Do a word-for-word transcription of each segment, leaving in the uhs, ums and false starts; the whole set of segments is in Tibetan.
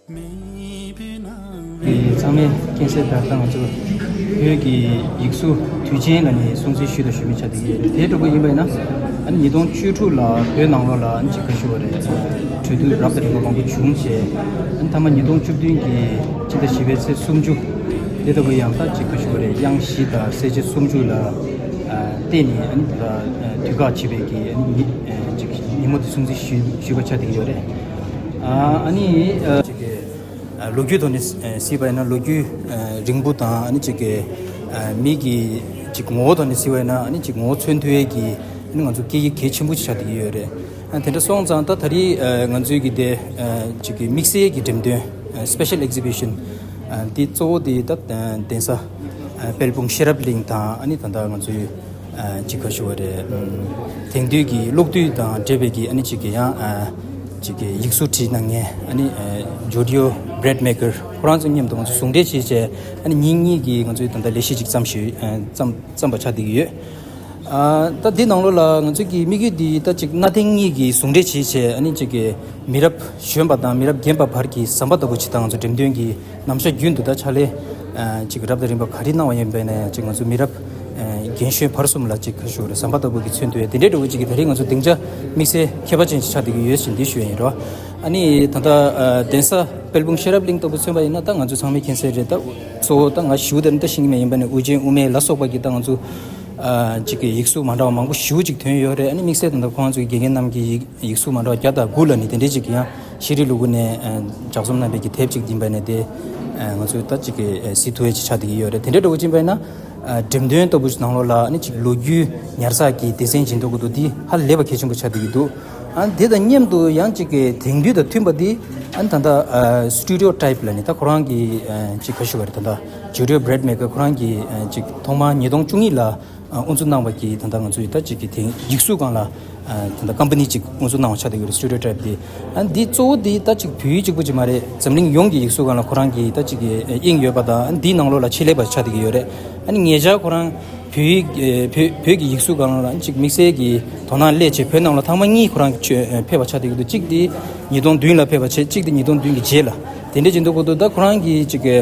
ཚང་མས་མཁྱེན་གསལ་ལྟར། ད་ང་ཚོ་བོད་ཀྱི་ཡིག་གཟུགས་དུས་ཆེན་ལ་ནི་སྲུང་བརྩི་ཞུས་དང་ཞུ་མུས་ཆགས་བསྡད་ཀྱི་ཡོད་རེད། དེ་འདྲ་པོ་ཡིན་པ་ཡིན་ན། ཨ་ནི་ཉིས་སྟོང་བཅུ་དྲུག་ལ་བོད་ནང་ལོགས་ལ་ཨ་ནི་ཅིག་ག་ཞུ་བ་རེད། གྲོས་བསྡུར་རབ་དང་རིམ་པ་མང་པོ་བྱུང་བྱས། ཨ་ནི་མཐའ་མ་ཉིས་སྟོང་བཅུ་བདུན་གྱི་ཕྱི་ཟླ་བཞི་པའི་ཚེས་སུམ་ཅུ། དེ་ལྟ་བུ་ཡང་ད་ཅིག་ག་ཞུ་བ་རེད། གཡང་གཞིས་དང་སེར་བྱེས་སུམ་ཅུ་ལ་ཨ་བརྟེན་ནས། ཨ་ནི་ད་ལྟ་ཨ་དུས་བཀག་བྱས་པའི་གི་ཨ་ནི་ཉི་ཨ་ཅིག་ཉིན་མོ་དེ་སྲུང་བརྩི་ཞུ་ཞུས་པ་ཆགས་བསྡད་ཀྱི་ཡོད་རེད། ཨ་ཨ་ནི་ཨ་ཅིག་གི་ཨ་ལོ་རྒྱུས་ཐོག་ནས་ཨ་གཟིགས་པ་ཡིན་ན། ལོ་རྒྱུས་ཨ་རིང་པོ་དང་། ཨ་ནི་ཅིག་གི་ཨ་མི་གི་ཅིག་ངོ་བོ་ཐོག་ནས་གཟིགས་པ་ཡིན་ན། ཨ་ནི་ཅིག་ངོ་བོ་མཚོན་ཐུབ་ཡས་ཀྱི་ཨ་ནི་ང་ཚོ་སྐད་ཡིག་གལ་ཆེན་པོ་ཞིག་ཆགས་བསྡད་ཀྱི་ཡོད་རེད། ཨ་དེ་འདྲ་སོང་ཙང་ད་ད་རེས་ཨ་ང་ཚོའི་གི་དེ་ཨ་ཅིག་གི་དམིགས་བསལ་གྱི་འགྲེམས་སྟོན་ཨ་special exhibition ཨ་འདི་གཙོ་བོ་དེ་ད་ཨ་གདན་ས་ཨ་དཔལ་སྤུངས་ཤེས་རབ་གླིང་དང་། ཨ་ནི་ད་ལྟ་ང་ཚོའི་ཨ་ཅིག་ག་ཞུ་བ་རེད། ཨམ་དེང་དུས་ཀྱི་གློག་རྡུལ་དང་འབྲེལ་བའི་གི་ཨ་ནི་ཅིག་གི་ཡང་ཨ་ཅིག་གི་ཡིག་གཟུགས་བྲིས་གནང་མཁན། ཨ་ནི་ཨ་Jodio Bread Maker ཁོ་རང་ཚོ་མཉམ་དུ་ང་ཚོ་ཟུང་འབྲེལ་བྱས་བྱས། ཨ་ནི་ཉིན་གཉིས་ཀྱི་ང་ཚོའི་ད་ལྟ་ལས་གཞི་ཅིག་བརྩམས་ཞུས་ཨ་བརྩམས་བརྩམས་པ་ཆགས་བསྡད་ཀྱི་ཡོད། ཨ་ད་འདི་ནང་ལོགས་ལ་ང་ཚོ་གི་དམིགས་ཡུལ་འདི་ད་ཅིག་གནའ་དེང་གཉིས་ཀྱི་ཟུང་འབྲེལ་བྱས་བྱས། ཨ་ནི་ཅིག་གི་མི་རབས་གཞོན་པ་དང་མི་རབས་རྒན་པ་བར་གྱི་ཟམ་པ་ལྟ་བུ་ཅིག་ད་ང་ཚོ་འགྲེམས་སྟོན་གྱི་ནམ་ཞག་རྒྱུན་དུ་ད་ཕྱག་ལས་ཨ་ཅིག་རབ་དང་རིམ་པ་ག་རེ་གནང་བ་ཡིན་པ་ཡིན་ན་ཡང་། ཅིག་ང་ཚོ་མི་རབས་ཨ་རྒན་གཞོན་བར་གསུམ་ལ་ཅིག་ག་ཞུ་རེད། ཟམ་པ་ལྟ་བུ་གི་མཚོན་ཐུབ་ཡ་དེ་འདྲའི་འདྲ་བོ་ཅིག་གི་ད་རེས་ང་ཚོ་སྡིངས་ཆ་དམིགས་བསལ་ཁྱད་པར་ཅན་ཅིག་ཆགས་བསྡད་ཀྱི་ཡོད་ཟེར་འདི་ཞུ་ཡ་ཡིན་རོ། ཨ་ནི་ད་ལྟ་ཨ་གདན་ས་དཔལ་སྤུངས་ཤེས་རབ་གླིང་ལྟ་བུ་མཚོན་པ་ཡིན་ན། ད་ང་ཚོ་ཚང་མས་མཁྱེན་གསལ་རེད། ད་གཙོ་བོ་ད་ང་ཞུ་དེ་ད་ཤེས་ཀྱི་མེད། ཡིན་པ་ནི་དབུ་ཅན་དབུ་མེད་ལ་སོགས་པ་གི་ད་ང་ཚོ་ཨ་ཅིག་གི་ཡིག་གཟུགས་མ་འདྲ་བ་མང་པོ་ཞེ་པོ་ཅིག་ཐོན་ཡོད་རེད། ཨ་ནི་དམིགས་བསལ་ད་ལྟ་ཁོང་ཚོའི་དགེ་རྒན་རྣམས་ཀྱི་ཡིག་ཡིག་གཟུགས་མ་འདྲ་བ་བརྒྱ་དང་དགུ་ལ་ནི་དེ་འདྲའི་ཅིག་ཡང་ཤེས་རིག་ལུ་གུ་ནས་ཨ་ལྗགས་རྩོམ་གནང་བའི་གི་དེབ་ཅིག་ཡིན་པ་ནི་དེ་ཨ་ང་ཚོས་ད་ཅིག་གི་ཨ་གཟིགས་ཐུབ་ཡས་ཅིག་ཆགས་བསྡད་ཀྱི་ཡོད་རེད། དེ་འདྲའི་འདྲ་བོ་ཅིག་ཡིན་པ་ཡིན་ན། ཨ་འགྲེམས་སྟོན་ལྟ་བུ་ནང་ལོགས་ལ་ཨ་ནི་ཅིག་ལོ་རྒྱུས་ཉར་ཚགས་ཀྱི་སྡེ་ཚན་ཅིག་འདུག་གི་འདུག་འདི་ཧ་ལས་པ་གལ་ཆེན་པོ་ཆགས་བསྡད་ཀྱི་འདུག་ཨ་དེ་དང་མཉམ་དུ་ཡང་ཅིག་གི་དེང་དུས་དང་མཐུན་པ་འདི་ཨ་ནི་ད་ལྟ་ཨ་སི་ཊུ་ཌི་ཡོ་ཊའིབ་ལ་ནི་ད་ཁོ་རང་གི་ཨ་ཅིག་ག་ཞུ་བ་རེད། ད་ལྟ་Jodio Bread Maker ཁོ་རང་གི་ཨ་ཅིག་ཐོག་མར་ཉིས་སྟོང་བཅུ་གཉིས་ལ་ཨ་དབུ་འཛུགས་གནང་བ་གི་ད་ལྟ་ང་ཚོའི་ད་ཅིག་གི་དེང་ཡིག་གཟུགས་སྒང་ལ་ཨ་ད་ལྟ་ཀམ་པ་ནི་ཅིག་དབུ་འཛུགས་གནང་བ་ཆགས་བསྡད་ཀྱི་ཡོད་རེད། སི་ཊུ་ཌི་ཡོ་ཊའིབ་འདི། ཨ་འདི་གཙོ་བོ་འདི་ད་ཅིག་བོད་ཡིག་གཅིག་པུ་ཅིག་མ་རེད། འཛམ་གླིང་ཡོངས་ཀྱི་ཡིག་གཟུགས་སྒང་ལ་ཁོ་རང་གི་ད་ཅིག་གི་དབྱིངས་ཡོད་པ་དང་། ཨ་འདིའི་ནང་ལོགས་ལ་ཆེད་ལས་པ་ཆགས་བསྡད་ཀྱི་ཡོད་རེད། ཨ་ནི་ཉེ་ཆར་ཁོ་རང་བོད་ཡིག་ཨེ་བོད་བོད་ཀྱི་ཡིག་གཟུགས་སྒང་ལ་ཅིག་དམིགས་བསལ་གྱི་དོ་སྣང་སླེབས་བྱས། བོད་ནང་ལ་ཐེངས་མ་གཉིས་ཁོ་རང་ཕེབས་པ་ཆགས་བསྡད་ཀྱི་འདུག་གཅིག་དེ་ཉིས་སྟོང་བདུན་ལ་ཕེབས་པ་བྱས། གཅིག་དེ་ཉིས་སྟོང་བདུན་གྱི་རྗེས་ལ། དེ་འདྲས་ཅིག་འདུག་གི་འདུག་ད་ཁོ་རང་གིས་ཅིག་གི་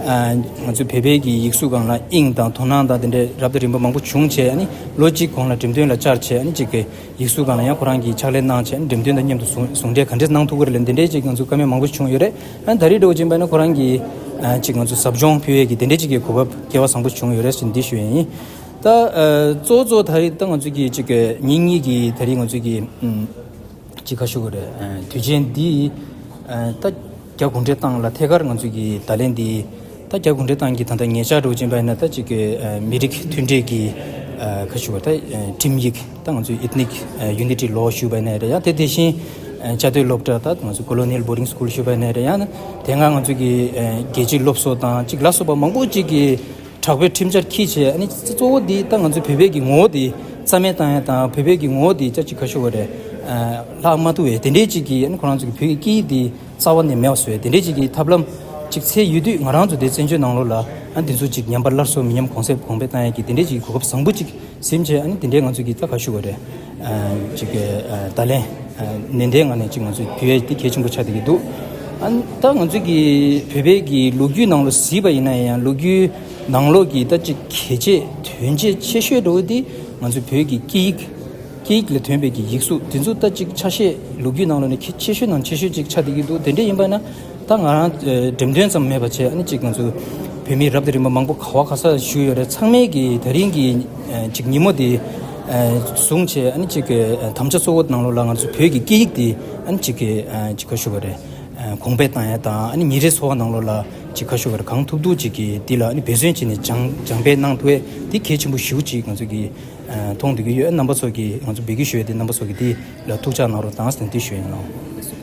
ཨ་ང་ཚོའི་བོད་པའི་གི་ཡིག་གཟུགས་སྒང་ལ་དབྱིངས་དང་དོ་སྣང་དང་དེ་འདྲས་རབ་དང་རིམ་པ་མང་པོ་བྱུང་བྱས། ཨ་ནི་ལོ་གཅིག་གོང་ལ་འགྲེམས་སྟོན་ལ་བཅར་བྱས། ཨ་ནི་ཅིག་གི་ཡིག་གཟུགས་སྒང་ལ་ཡང་ཁོ་རང་གིས་ཕྱག་ལས་གནང་བྱས། འགྲེམས་སྟོན་དང་མཉམ་དུ་ཟུང་ཟུང་འབྲེལ་ག་འདྲས་གནང་ཐུབ་ཀྱི་རེད་ལབ། འདི་འདྲའི་ཅིག་ང་ཚོ་བཀའ་མོལ་མང་པོ་བྱུང་ཡོད་རེད། ཨ་ད་རེས་འདྲ་བོ་ཅིག་ཡིན་པ་ན་ཁོ་རང་གིས་ཨ་ཅིག་ང་ཚོ་ཟབ་སྦྱོང་ཕུལ་ཡས་ཀྱི་དེ་འདྲའི་ཅིག་གི་གོ་སྐབས་སྐལ་བ་བཟང་པོ་བྱུང་ཡོད་རེད་ཟེར་འདི་ཞུ་ཡས་ཡིན། ད་ཨ་གཙོ་བོ་གཙོ་བོ་ད་རེས་ད་ང་ཚོ་གི་ཅིག་གི་ཉིན་གཉིས་ཀྱི་ད་རེས་ང་ཚོ་གི་ཨམ་ཅིག་ག་ཞུ་དགོས་རེད། ཨ་དུས་ཆེན་འདི་ཨ་ད་རྒྱ་གུང་ཁྲན་ཏང་ལ་ཐད་ཀར་ང་ཚོ་གི་ད་ལན་འདི། ད་རྒྱ་གུང་ཁྲན་ཏང་གི་ད་ལྟ་ཉེ་ཆར་འདྲ་བོ་ཅིག་ཡིན་པ་ཡིན་ན། ད་ཅིག་གི་ཨ་མི་རིགས་མཐུན་སྒྲིལ་གྱི་ཨ་ག་ཞུ་བ། ད་ཨ་ཁྲིམས་ཡིག་ད་ང་ཚོའི་Ethnic Unity Law ཞུ་བ་ཡིན་ན་རེད། ཡང་དེ་དེ་བཞིན་ཨ་བཅའ་སྡོད་སློབ་གྲྭ། ད་ང་ཚོ་Colonial Boarding School ཞུ་བ་ཡིན་ན་རེད། ཡང་དེ་སྔ་ང་ཚོ་གི་ཨ་རྒྱལ་སྤྱིའི་སློབ་གསོ་དང་ཅིག་ལ་སོགས་པ་མང་པོ་ཅིག་གི་དྲག་པོའི་ཁྲིམས་འཆར་འཁྱེར་བྱས། ཨ་ནི་གཙོ་བོ་འདི་ད་ང་ཚོའི་བོད་པའི་གི་ངོ་བོ་འདི་རྩ་མེད་བཏང་ཡ་དང་། བོད་པའི་གི་ངོ་བོ་འདི་ཅིག་ག་ཞུ་བ་རེད། ཨ་ལྷག་མ་ཐུབ་པའི་དེ་འདྲའི་ཅིག་གི། ཨ་ནི་ཁོ་རང་ཚོ་གི་བོད་ཀྱི་སྐད་ཡིག་འདི་རྩ་བ་ནས་མེད་པ་བཟོ་ཡས་དེ་འདྲའི་ཅིག་གི་ཐབས་ལམ་ཅིག་འཚོལ་ཡོད་དུས། ང་རང་ཚོ་དེ་བཙན་བྱོལ་ནང་ལོགས་ལ་ཨ་འདི་ཚོ་ཅིག་ཉམས་པ་སླར་གསོ་མི་ཉམས་གོང་གསལ་གོང་འཕེལ་བཏང་ཡས་ཀྱི་དེ་འདྲའི་ཅིག་གི་གོ་སྐབས་བཟང་པོ་ཅིག་ཟིན་བྱས། ཨ་ནི་དེ་འདྲའི་ང་ཚོ་གི་ད་ག་ཞུ་བ་རེད། ཨ་ཅིག་གི་ཨ་ད་ལན་ཨ་ནན་ཏན་ངང་ནས་ཅིག་ང་ཚོས་ཕུལ་ཡས་དེ་གལ་ཆེན་པོ་ཆགས་བསྡད་ཀྱི་འདུག་ཨ་ནི་ད་ང་ཚོ་གི་བོད་པའི་གི་ལོ་རྒྱུས་ནང་ལོགས་གཟིགས་པ་ཡིན་ན་ཡང་། ལོ་རྒྱུས་ནང་ལོགས་ཀྱི་ད་ཅིག་གལ་ཆེ་དོན་ཆེ་ཆེ་ཤོས་འདྲ་བོ་དེ་ང་ཚོའི་བོད་ཀྱི་སྐད་ཡིག་སྐད་ཡིག་ལ་ཐོན་པའི་གི་ཡིག་གཟུགས་དེ་ཚོ་ད་ཅིག་ཆ་ཤས་ལོ་རྒྱུས་ནང་ལོགས་ནས་གལ་ཆེ་ཤོས་ནང་ཆེ་ཤོས་ཅིག་ཆགས་བསྡད་ཀྱི་འདུག་དེ་འདྲ་ཡིན་པ་ན། ད་ང་རང་ཨ་འགྲེམས་སྟོན་ཙམ་མེད་པ་བྱས། ཨ་ནི་ཅིག་ང་ཚོ་བོད་མི་རབ་དང་རིམ་པ་མང་པོ་ག་བ་ག་ས་བཞུགས་ཡོད་རེད། ཚང་མས་ཀྱི་ད་རིང་གི་ཨ་ཅིག་ཉིན་མོ་དེ་ཨ་བཟུང་བྱས། ཨ་ནི་ཅིག་ཨ་དམ་བཅའ་གཙོ་བོ་ནང་ལོགས་ལ་ང་ཚོ་བོད་ཀྱི་སྐད་ཡིག་དེ་ཨ་ནི་ཅིག་གི་ཨ་ཅིག་ག་ཞུ་བ་རེད། ཨ་གོང་འཕེལ་བཏང་ཡ་དང་། ཨ་ནི་ཉིན་རེའི་འཚོ་བ་ནང་ལོགས་ལ་ཅིག་ག་ཞུ་བ་རེད། གང་ཐུབ་ཐུབ་ཅིག་གི་འདི་ལ་ཨ་ནི་འབད་བརྩོན་བྱས་ནས་སྦྱང་སྦྱང་སྤེལ་གནང་ཐུབ་ཡས་དེ་གལ་ཆེན་པོ་ཞེ་པོ་ཅིག་ང་ཚོ་གི་ཨ་མཐོང་བསྡད་ཀྱི་ཡོད། རྣམ་པ་ཚོ་གིས་ང་ཚོ་འབོད་སྐུལ་ཞུ་ཡས་དེ་རྣམ་པ་ཚོ་གིས་དེ་ལ་ཐུགས་ཅག་གནང་རོགས་དང་ཟེར་ནས་དེ་ཞུ་ཡས་ཡིན་ལགས།